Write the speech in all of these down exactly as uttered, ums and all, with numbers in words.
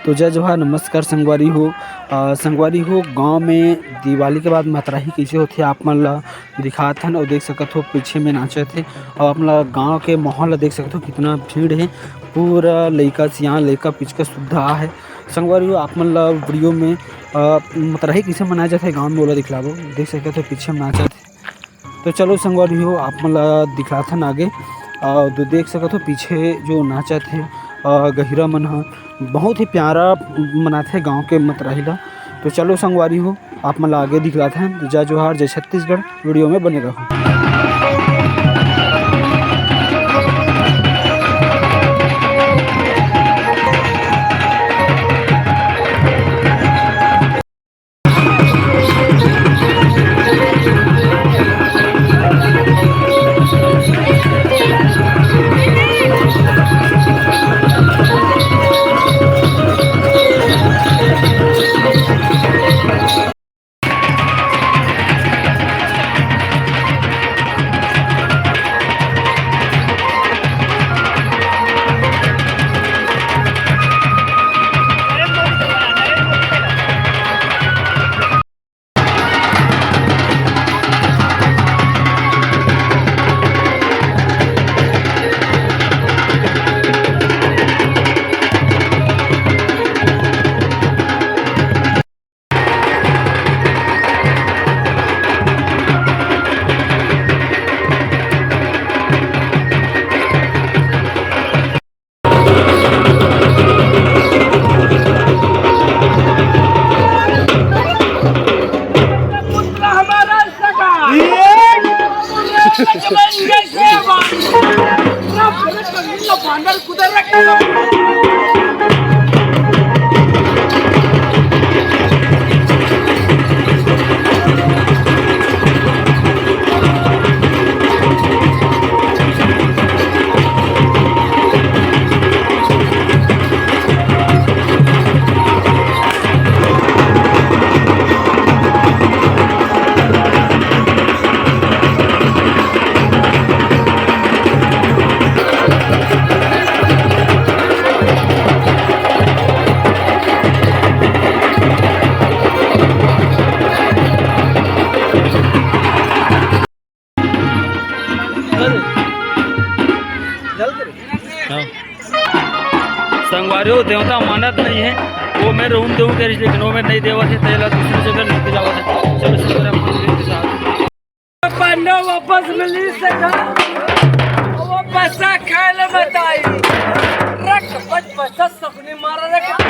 तो जय जोहार, नमस्कार संगवारी हो। अ, संगवारी हो, गांव में दिवाली के बाद मतराही कइसे होथे, आप मन ला दिखात हन। अउ देख सकत हो, पीछे में नाचत हे, अउ आप मन ला गांव के माहौल ला देख सकत हो, कितना भीड़ हे। पूरा लइका सियान, लइका पिचका सुद्धा हे। संगवारी हो, आप मन ला वीडियो में, अ, मतराही कइसे मनाए जाथे गांव में, ओला दिखलाबो। देख सकत हो, पीछे में नाचत हे। तो चलो संगवारी हो, आप मन ला दिखलाथन आगे। अ, तो देख सकत हो, पीछे जो नाचत हे, अ, गहिरा मन ह, बहुत ही प्यारा मनाथे गांव के मतराही ला। तो चलो संगवारी हो, आप मन ला आगे दिखलाथन। तो जय जोहार, जय छत्तीसगढ़, वीडियो में बने रहो। हाँ। संगवारी हो, देवता मानत नहीं है, वो में रहूं देहूं करिस, लेकिन वो में नहीं देवत है, तेला दूसरी जगह लेके जावत है। चलो, शुक्र है, अपन के साथ। पन्ना वापस मिली सका, वो पैसा खाए ले बताई। रख, बच, बच, सपने मारा रख।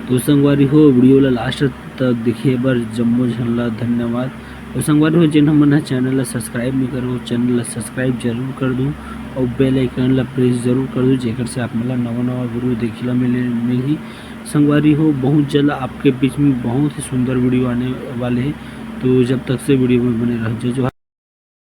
तो संगवारी हो, वीडियो ला लास्ट तक देखे बर जम्मो झन ला धन्यवाद। और संगवारी हो, जेन हमन ह चैनल ला सब्सक्राइब नहीं करो, चैनल ला सब्सक्राइब जरूर कर दू और बेल आइकन ला प्रेस जरूर कर दू, जेकर से आप मन ला नवा नवा वीडियो देखे ला मिले मिलही। संगवारी हो, बहुत जल्द आपके बीच में बहुत ही सुंदर वीडियो आने वाले हैं, तो जब तक से वीडियो में बने रहो। जय जोहार।